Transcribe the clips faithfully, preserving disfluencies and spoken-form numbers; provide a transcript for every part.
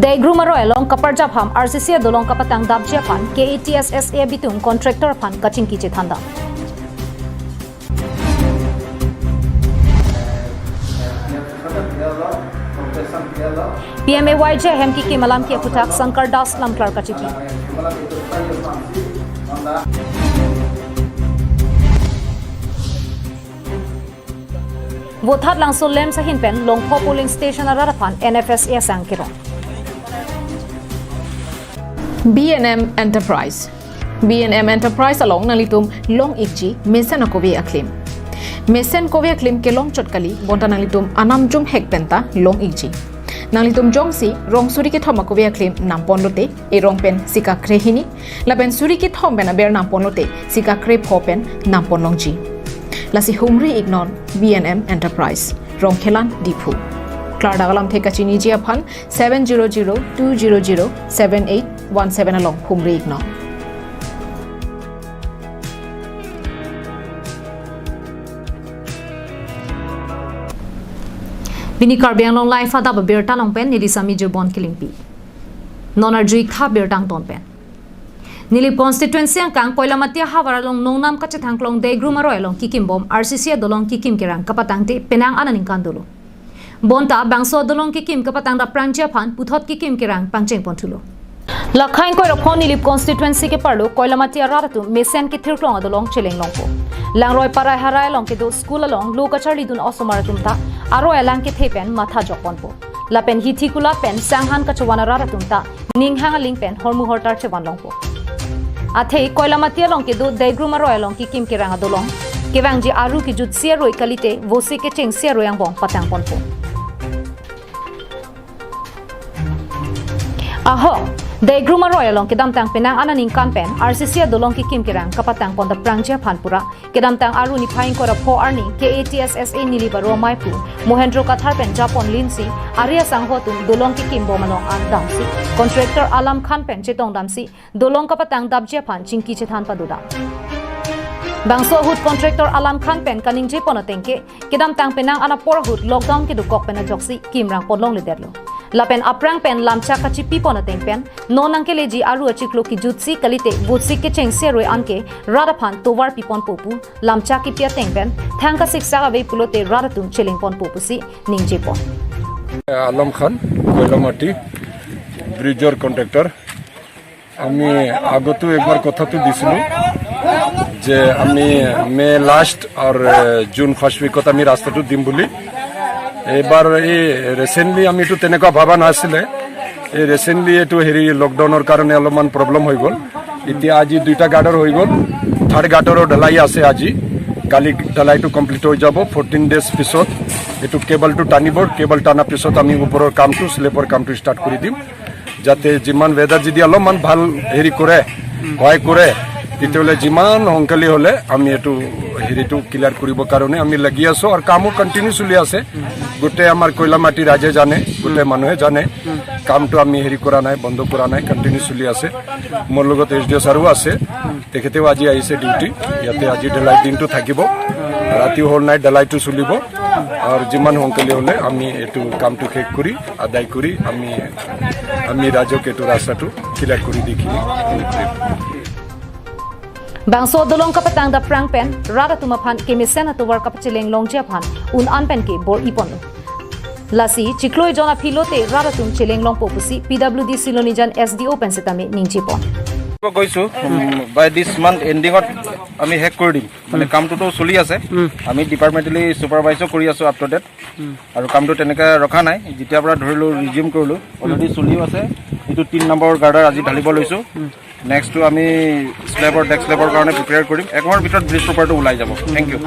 Daigrum aroi along kaparjap ham R C C adolong kapatang dapji aphan K A T S S A abitung contractor aphan kachingki chethan dam. P M A Y G ahem kekim alam ke aphuthak Shankar Das Lamklar kachipi. Vothatlangso LAMPS ahin pen Longpho polling station arat aphan N F S A asang kerong. B and M Enterprise. B and M Enterprise along nanglitum long-ikji mesen akove aklim. Mesen kove aklim kelong chot kali, bonta nanglitum anam jumhek penta long-ikji. Nanglitum jongsi rong suri kethom akove aklim nampon lote, erong pen sika krehini, lapen suri kethom pen aber nampon lote, sika krepho pen nampon longji. Lasi humri-iknon B and M Enterprise, Rongkhelan, Diphu. Klardak alamthe kachiniji aphan seven zero zero two zero zero seven eight one seven along humri-iknon. Pini Karbi Anglong Live adap abirta along pen neli Sami Jirbon Kilingpi. Non arju-ik tha birta angton pen. Nilip constituency angkang Koilamati ahavar along nongnam kachethangklong Daigrum aroi along kekimbom R C C adolong kekim kerang kapatangte penang an aningkan dolo. Bonta bangso adolong kekim kapatang dapprangji aphan puthot kekim kerang pangchengpon thulo. Lakhai ingkoi ra pho Nilip constituency keparlo Koilamati arat atum mesen kethirklong adolong chelenglongpo. Langroi Parai Harai along kedo school along lo kacharlidun osomar atum ta aroi alang kethe pen matha jokponpo. Lapen hithi kula pen sanghan kachevan arat atum ta ninghang aling pen hormu hortar chevanlongpo. Athe Koilamati along kedo Daigrum aroi along kekim kerang adolong kevangji aru kejutsi aroi kalite vosik kechengsi aroi angbong patangponpo. Ahok, Daigrum aroi along kedamtang penang an aningkan pen R C C adolong kekim kerang kapatangpon dapprangji aphan pura kedamtang aru niphai ingkoi ra pho arni K A T S S A Nilip arua maiphu Mohendro Kathar pen japon linsi ari asangho atum dolong kekimbom along an damsi contractor Alam Khan pen chetong damsi dolong kapatang dapji aphan chingki chethan padodam. Bangso ahut contractor Alam Khan pen kaningjepon ateng ke kedamtang penang an apor ahut lockdown kedokok pen ajoksi kim rangpon longledetlo. Lapen aphrang pen lamchak kachipipon ateng pen non nangkeleji aru achiklo kejutsi kalite vosik kechengsi aroi anke rat aphan tovar piponpo pu lamchak kipi ateng pen thang kasiksak ave pulote rat atum chelengponpo pusi ningjepon. Alam খান, কৈলামাটি ব্ৰিজৰ কণ্ট্ৰেক্টৰ। আমি আগতো একবাৰ কথাটো দিছিলোঁ যে আমি মে লাষ্ট আৰু জুন ফাৰ্ষ্ট উইকত আমি ৰাস্তাটো দিম বুলি। এইবাৰ এই ৰিচেণ্টলি আমি এইটো তেনেকুৱা ভবা নাছিলে। এই ৰিচেণ্টলি এইটো হেৰি লকডাউনৰ কাৰণে অলপমান প্ৰব্লেম হৈ গ'ল। এতিয়া আজি দুইটা গাৰ্ডৰ হৈ গ'ল, থাৰ্ড গাৰ্ডৰো ঢালাই আছে আজি। কালি ঢালাইটো কমপ্লিট হৈ যাব। ফৰ্টিন ডেজ পিছত এইটো কেবলটো টানিব। কেবল টানাৰ পিছত আমি ওপৰৰ কামটো, শ্লেবৰ কামটো ষ্টাৰ্ট কৰি দিম, যাতে যিমান ৱেডাৰ যদি অলপমান ভাল হেৰি কৰে, সহায় কৰে, তেতিয়াহ'লে যিমান সোনকালে হ'লে আমি এইটো হেৰিটো ক্লিয়াৰ কৰিবৰ কাৰণে আমি লাগি আছোঁ আৰু কামো কণ্টিনিউ চলি আছে। গোটেই আমাৰ কয়লামাটি ৰাইজে জানে, গোটেই মানুহে জানে, কামটো আমি হেৰি কৰা নাই, বন্ধ কৰা নাই, কণ্টিনিউ চলি আছে। মোৰ লগত এছ ডি অ' ছাৰো আছে, তেখেতেও আজি আহিছে ডিউটি। ইয়াতে আজি ঢালাই দিনটো থাকিব, ৰাতিও হ'ল নাইট ঢালাইটো চলিব। আৰু যিমান সোনকালে হ'লে আমি এইটো কামটো শেষ কৰি, আদায় কৰি আমি আমি ৰাইজক এইটো ৰাস্তাটো ক্লিয়াৰ কৰি দি কিনি। Bangso adolong kapatang dapprang pen rat atum aphan kemesen atovar kapacheleng longji aphan un an pen ke bor-iponlo. Lasi chiklo ejon aphi lote rat atum cheleng longpo pusi P W D Silonijan S D O pen setame ningjepon. গৈছো। বাই দিছ মান্থ এণ্ডিঙত আমি শেষ কৰি দিম। মানে কামটোতো চলি আছে, আমি ডিপাৰ্টমেণ্টেলি ছুপাৰভাইজো কৰি আছো আপ টু ডেট। আৰু কামটো তেনেকে ৰখা নাই, যেতিয়াৰ পৰা ধৰিলো ৰিজিউম কৰিলো, অলৰেডি চলিও আছে। এইটো তিন নম্বৰ গাৰ্ডাৰ আজি ঢালিব লৈছো। নেক্সটটো আমি শ্লেবৰ, ডেক শ্লেবৰ কাৰণে প্ৰিপেয়াৰ কৰিম। এক মাহৰ ভিতৰত ব্ৰিজ প্ৰপাৰটো ওলাই যাব। Thank you.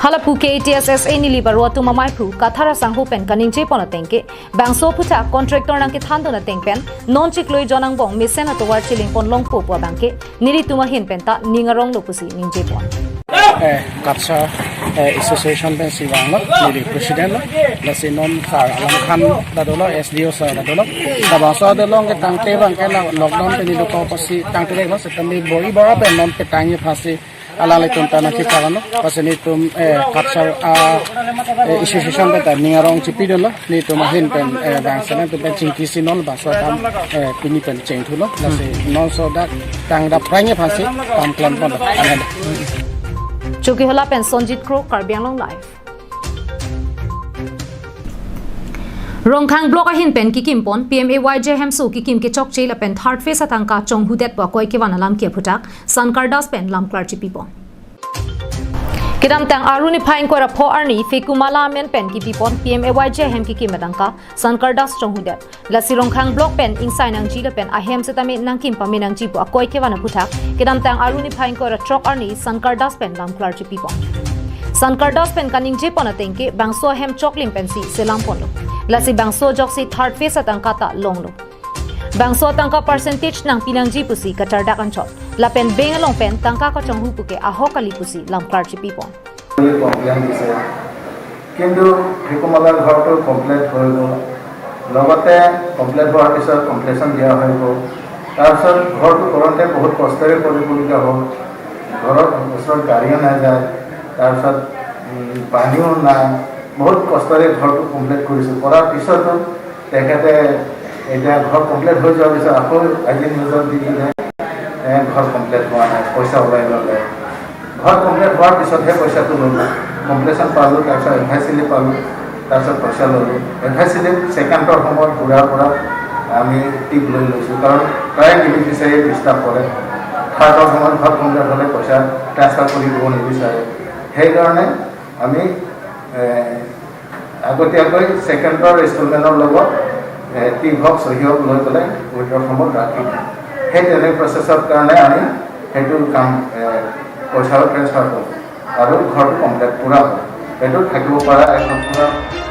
Halapu K A T S S A Nilip arua atum amaiphu Kathar asangho pen kaningjepon ateng ke bangso aphuthak contractor nangkethandun ateng pen non chiklo ejon angbong mesen atovar chelengpon longpo pu abang ke nelitum ahin penta ning aronglo pusi ningjepon. Eh, Cachar, eh, Association pensi vanglo, neli president lo, lasi non sir Alam Khan ta dolo, S D O sir ta dolo, labangso adolong ke tangte abang ke la lockdown pen neli dokok apotsi tangte lo, setame bor-i bor-a pen non petangji aphansi alanglitum ta nangkepaklang lo, lasi nelitum, eh, Cachar, ah, eh, Association pen ta ning arong chipidunlo, nelitum ahin pen, eh, bang sana tum pen chingkisi non bangso akam, eh, pini pen chengthulo, lasi non so dak tang dap rangji aphansi kam klem ponlo. Amen. Chokihola pen Sonjit Kro, Karbi Anglong Live. Rongkhang Block ahin pen kekim pon P M A Y G hemso kekim kechokche lapen third phase atangka chonghudetpo akoi kevan alam ke aphuthak Sankar Das pen lamklar chipi pon. Kedamtang Aru niphai ingkoi ra pho arni Fekumala amen pen kipi pon P M A Y G hem kekim atangka Sankar Das chonghudet. Lasi Rongkhang Block pen ingsai nangji lapen ahem setame nangkim pame nangji pu akoi kevan aphuthak kedamtang Aru niphai ingkoi ra throk arni Sankar Das pen lamklar chipi pon. Sankar Das pen kaningje pon ateng ke bangso ahem choklim pensi selam ponlo. Lasi bangso ajoksi third phase atangka ta longlo. Bangso atangka percentage nangpi nangji pusi kachardak anchot. Lapen bank along pen tangka kachonghu puke ahok kali pusi lamklar chipi pon. Complain দিছে, কিন্তু ফেকুমালাৰ ঘৰটো কমপ্লিট হৈ গ'ল। লগতে কমপ্লিট হোৱাৰ পিছত কমপ্লিট দিয়া হৈ গ'ল। তাৰপিছত ঘৰটো কৰোঁতে বহুত কষ্টৰে কৰিবলগীয়া হ'ল। ঘৰৰ ওচৰত গাড়ীও নাযায়, তাৰপিছত, উম, পানীও নাই। বহুত কষ্টৰে ঘৰটো কমপ্লিট কৰিছোঁ। কৰাৰ পিছতো তেখেতে এতিয়া ঘৰ কমপ্লিট হৈ যোৱাৰ পিছত আকৌ আজি নিউজত দি দিলে, এ, ঘৰ কমপ্লিট হোৱা নাই, পইচা ওলাই ল'লে। ঘৰ কমপ্লিট হোৱাৰ পিছতহে পইচাটো ল'লোঁ। কমপ্লিশ্যন পালোঁ, তাৰপিছত এডভাইচ শ্লিপ পালোঁ, তাৰপিছত পইচা ল'লোঁ। এডভাইচ শ্লিপ ছেকেণ্ডৰ সময়ত ঘূৰাৰ পৰা আমি টিপ লৈ লৈছোঁ, কাৰণ প্ৰায় বেনিফিচিয়াৰী ডিষ্টাৰ্ব কৰে। থাৰ্ডৰ সময়ত ঘৰ কমপ্লিট হ'লে পইচা ট্ৰেন্সফাৰ কৰি দিব নিবিচাৰে। সেইকাৰণে আমি, এ, আগতীয়াকৈ ছেকেণ্ডৰ ইনষ্টলমেণ্টৰ লগত, এ, টিপ হওক, চহী হওক লৈ পেলাই উইথড্ৰ ফৰ্মত ৰাখি দিওঁ। সেই তেনে প্ৰচেছৰ কাৰণে আমি সেইটো কাম, এ, পইচাও ট্ৰেন্সফাৰ কৰোঁ আৰু ঘৰটো কমপ্লিট পূৰা হয়। সেইটো থাকিব পৰা একদম পূৰা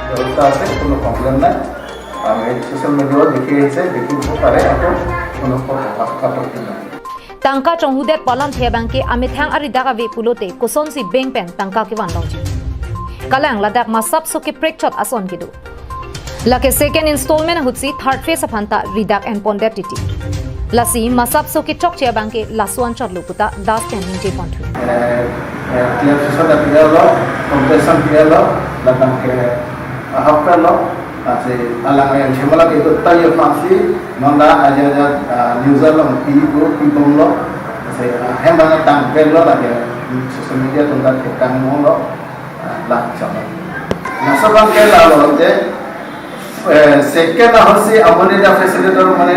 ব্যৱস্থা আছে, কোনো কমপ্লেইন নাই। আমি ছ'চিয়েল মিডিয়াত দেখি আহিছে, দেখিব পাৰে, একো কোনো আপত্তি নাই। Tangka chonghudetpo alamthe abangke amethang aridak ave pulote kosonsi bank pen tangka kevan longji? Kalang ladak masapso keprek chot ason kedo. Lake second installment ahutsi third phase aphan ta ridak enpondet titi. Lasi masapso kechokche abangke laso anchotlo puta Das pen ningje ponthu. Eh, eh, clarification ta pilo, compensation pilo, ladak ke, ah, hak pilo, lasi alang yang chimala ke itu tayo pasi, manda aja aja, ah, news along pi ko, pi bomlo, lasi, ah, hem bang tangpelo lake, social media atum ta thekang molo, ah, lah, sama. Laso abangke lalo je, eh, second ahutsi amoni ta facilitator mane,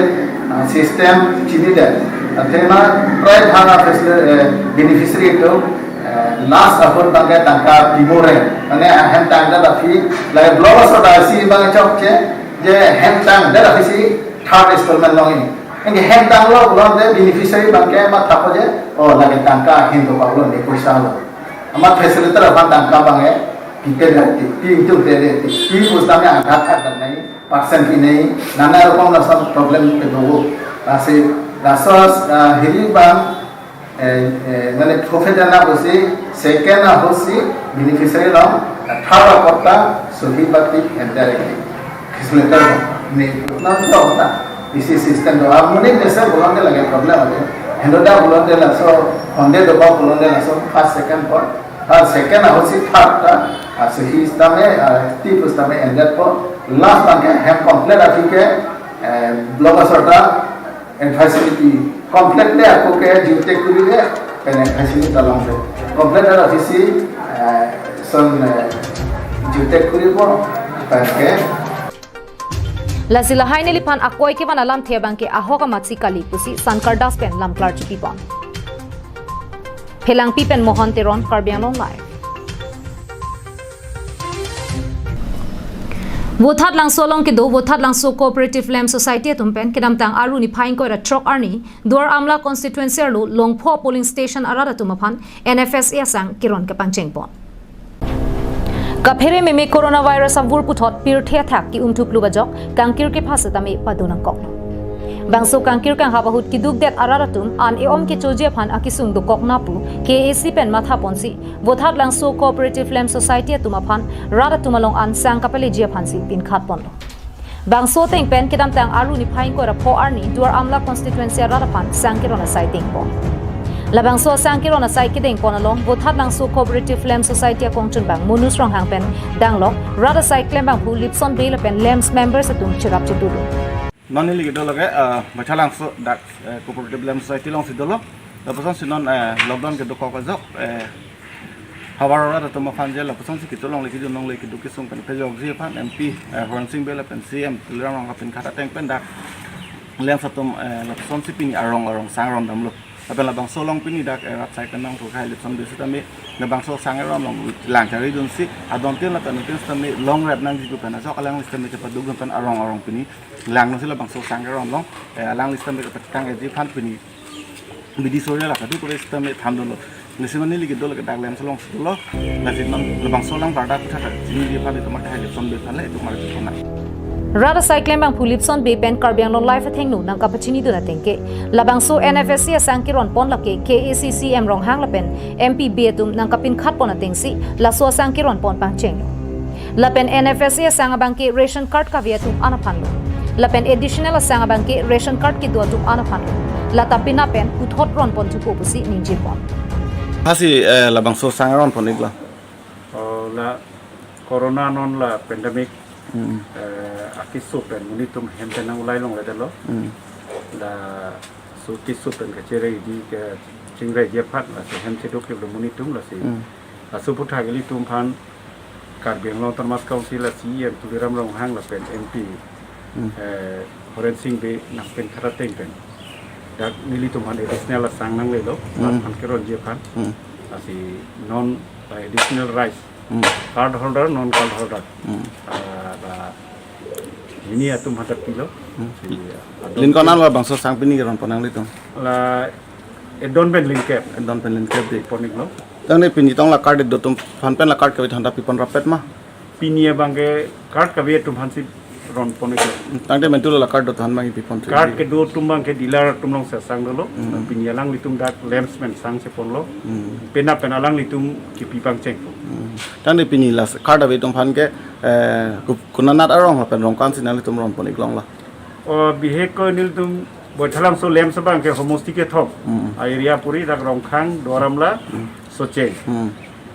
ah, system chinidet. Athema prai bhana facilitator, eh, beneficiary to, eh, last ahut abangke tangka pimore. Mane ahem tangka ta pi, lai block aso ta si abang chokche, je hem tang, dak ta si third installment longji. Anke hem tanglo pulote beneficiary abangke mathapo je, oh, lake tangka ahin do pablo ne poisa lo. Amat facilitator aphan tangka abangke, pi pe de, pi itu pe de, pi pusitame angkat angkat nai, percent pi nai, nana rokom lason problem kedo. Lasi, laso, ah, hiri abang, eh, eh, mane profit ana pusi, second ahutsi, beneficiary along, third akotta, sohi bati, enter ki. Facilitator ni, na to ta, isi system do, amoni mesen pulote lake problem ave. Hendo ta pulote laso, honde do pulote laso, first, second point. Ar second ahutsi third ta, ah, sohi sitame, ah, pi pusitame endetpo, last abangke hem complete aphi ke, eh, block aso ta, advisory pi, complete le ako ke jutek kuri le, pen advisory ta longse. Complete aphi si, eh, son, eh, jutek kuripo, pen ke. Lasi lahai neliphan akoi kevan alamthe abangke ahok amatsi kali pusi Sankar Das pen lamklar chipi pon. Phelangpi pen Mohon Teron, Karbi Anglong Live. Vothatlangso along kedo Vothatlangso Cooperative Lamb Society atum pen kedamtang Aru niphai ingkoi ra throk arni Duar Amla constituency arlo Longpho polling station arat atum aphan N F S A asang keron kepangcheng pon. Kaphere meme coronavirus avur puthot pirthe athak ke-umthu plubajok kangkir kepha setame pado nangkok. Bangso kangkir kanghap ahut kidukdet arat atum an e-om kechoji aphan akesung dokok na pu K A C pen mathaponsi Vothatlangso Cooperative Lamp Society atum aphan rat atum along an sang kapeleji aphansi pinkhatponlo. Bangso ateng pen kedamtang Aru niphai ingkoi ra pho arni Duar Amla constituency arat aphan sang keron asai dengpon. Labangso sang keron asai kedengpon along Vothatlangso Cooperative Lamp Society akongchunbang Monus Ronghang pen danglok rat asai klembangphu Lipson Bey lapen Lamps members atum cherap chetudun. Non neli kedo lake, eh, Vothatlangso dak, eh, Cooperative Lamp Society alongsi dolo. Lapusonsi non, eh, lockdown kedokok ajok, eh, havar arat atum aphan je lapusonsi kecho longle kejun longle keduk kesung pen kejokji aphan M P, eh, Horensing Bey lapen C M Tuliram Ronghang pinkhat ateng pen dak lamps atum, eh, lapusonsi pini arong arong sang rondamlo. Lapen labangso along pini dak, eh, rat asai klembangphu akhai Lipson Bey sitame labangso sang keron along lang charidunsi adontin lapen adontin sitame longrep nangji pu pen ajok alangli sitame chepadukdun pen arong arong pini langdunsi labangso sang keron along, eh, alangli sitame kepetang eji aphan pini bidi soria la kadokave sitame thandunlo. Lasi non neli kedo lake dak lamps alongsi dolo. Lasi non labangso alang parda kutha kachiniji aphan itum akhai Lipson Bey aphan le itum arju kona. Rat asai klembangphu Lipson Bey pen Karbi Anglong Live athengno nangkapachinidun ateng ke, labangso N F S A asang keronpon lake K A C C M Ronghang lapen M P Bey atum nangkapinkhatpon atengsi laso asang keronpon pangchenglo. Lapen N F S A asang abangke ration card kave atum an aphanlo. Lapen additional asang abangke ration card kedo atum an aphanlo. Lata penap pen puthot ronpon thupo pusi ningjepon. Hasi, eh, labangso sang ronpon iklo. Oh, la corona non la pandemic, hmm, eh, akeso pen monit atum hem pen nang ulai longledetlo. Hmm. Laso keso pen kachereji kachingreji aphan lasi hem cheduk kevlo monit atum lasi. Hmm. Laso aputhak ilitum aphan Karbi Anglong Autonomous Council a C E M Tuliram Ronghang lapen M P, hmm, eh, Horensing Bey nangpinkhat ateng pen dak nelitum aphan additional asang nanglelo, hmm, aphan keronji aphan. Hmm. Lasi non, eh, additional rice, hmm, card holder, non card holder. Hmm. Ah, la hini atum hadak pilo. Hmm. Si, ah, lin konan labangso sang pini keronpon nanglitum? La edon pen lin kep. Edon pen lin kep dei. Pon iklo. Tangte pini tong la card do atum aphan pen la card kave atum aphan ta pipon rapet ma? Pini abangke card kave atum aphansi ronpon iklo. Tangte mentu la card do atum aphan abang pipon. Card kedo atum abangke dealer atum alongsi sang dolo. Hmm. Pini alanglitum dak lamps pen sang cheponlo. Hmm. Penap pen alanglitum kepi pangchengpo. Hmm. Tangte pini la card ave atum aphan ke, eh, ku-, konat arong lapen rong ko-ansi nanglitum ronpon iklong la? Oh, bihek ko nelitum Vothatlangso lamps abangke homosti kethom. Hmm. A area puri dak Rongkhang, Duar Amla, hmm, Socheng. Hmm.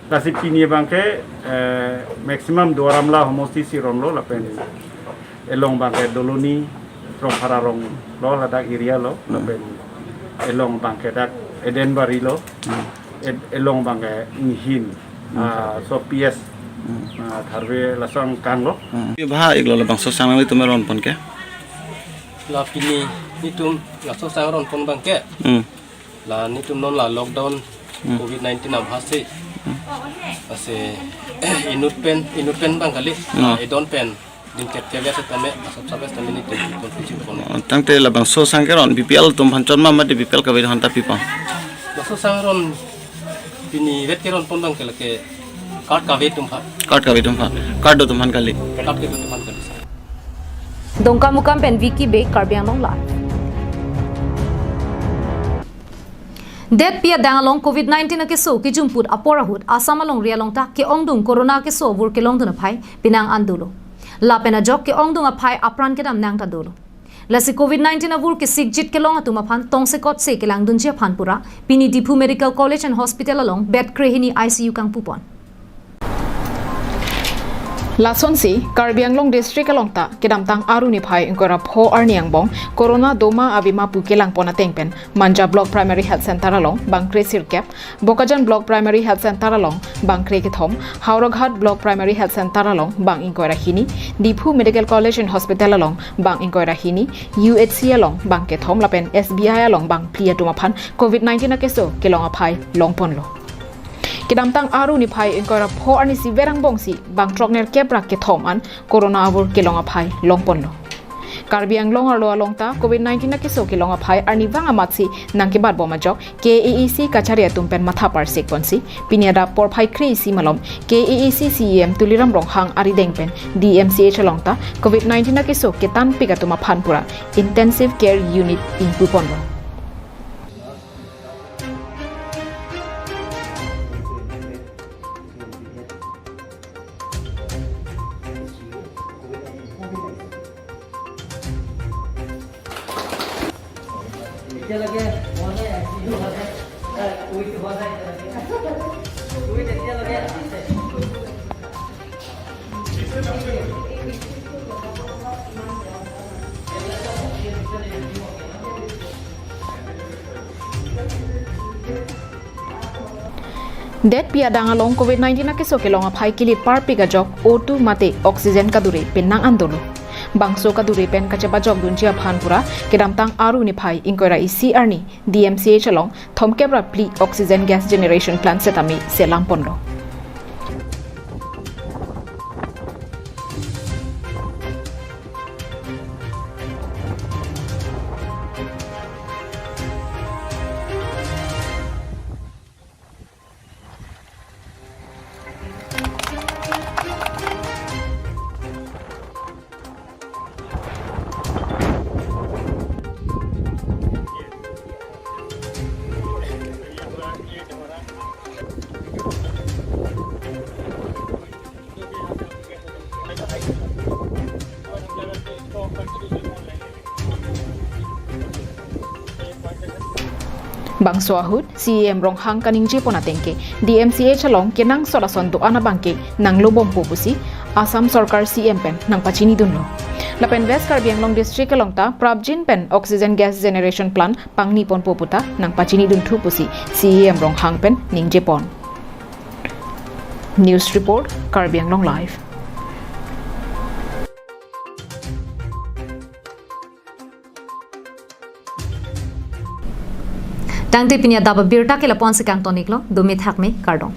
Lasi pini abangke, eh, maximum Duar Amla homosti si ronlo lapen elong abangke Doloni, Rongphar arong lo ladak area lo, hmm, lapen elong abangke dak Edenbari lo, hmm, ed-, elong abangke Inghin, hmm, ah, so P S, hmm, ah, Tharve laso angkang lo. Hmm. Bha iklo labangso sang nanglitum ronpon ke? La pini nelitum laso sang ronpon abangke. Hmm. La nelitum non la lockdown, hmm, covid nineteen abhasi. Hmm. Lasi inut pen, inut pen abang kali. No. Edon pen lin kep kave setame, asap sabe setame nelitum pipon pichin pon. Oh, tangte labangso sang keron B P L atum aphan chot ma mate B P L kave atum aphan ta pipon? Laso sang ron pini vet keronpon abangke lake card kave atum aphan. Card kave atum aphan. Card do atum aphan kali. Card kedo atum aphan kali. Dongkamukam pen Vicky Bey, Karbi Anglong Live. Detpi adang along covid nineteen akeso kejumput apor ahut Assam alongri along ta ke-ongdung corona akeso avur kelongdun aphai penang an dolo. Lapen ajok ke-ongdung aphai apran kedam nang ta dolo. Lasi covid nineteen avur kesikjit kelong atum aphan tongsekotse kelangdunji aphan pura pini Diphu Medical College and Hospital along bed krehini I C U kangpupon. Lasonsi, Karbi Anglong District along ta kedamtang Aru niphai ingkoi ra pho arni angbong corona doma avema pu kelangpon ateng pen Manja Block Primary Health Center along bang kre sirkep, Bokajan Block Primary Health Center along bang kre kethom, Howraghat Block Primary Health Center along bang ingkoi ra hini, Diphu Medical College and Hospital along bang ingkoi ra hini, U H C along bang kethom lapen S B I along bang phli atum aphan covid nineteen akeso kelong aphai longponlo. Kedamtang Aru niphai ingkoi ra pho arni siver angbongsi bang throknerkep ra kethom an corona avur kelong aphai longponlo. Karbi Anglong arlo along ta covid nineteen akeso kelong aphai arnivang amatsi nangkebat bom ajok K A A C kachari atum pen matha parsik ponsi, pini adap porphai kre-isi malom K A A C C E M Tuliram Ronghang arideng pen D M C H along ta covid nineteen akeso ketanpik atum aphan pura Intensive Care Unit ingpu ponlo. এতিয়ালৈকে হোৱা নাই, I C U হোৱা নাই, এ, উইথ হোৱা নাই এতিয়ালৈকে। উইথ এতিয়ালৈকে আছে। Detpi adang along covid nineteen akeso kelong aphai kilit parpik ajok O two mate oxygen kadure pen nang-an dolo. Bangso kadure pen kachepajok dunji aphan pura kedamtang Aru niphai ingkoi ra isi arni D M C H along thomkep ra phli oxygen gas generation plant setame selam ponlo. Bangso ahut C E M Ronghang kaningje pon ateng ke D M C H along kenangsot ason do-an abang ke nanglobompo pusi Assam Sorkar C E M pen nangpachinidunlo. Lapen West Karbi Anglong District along ta prapjin pen oxygen gas generation plant pangni ponpo puta nangpachinidunthu pusi C E M Ronghang pen ningje pon. News Report, Karbi Anglong Live. Tangte pini adap abirta ke lapu-an si kangton-iklo, dome thakme, kardom.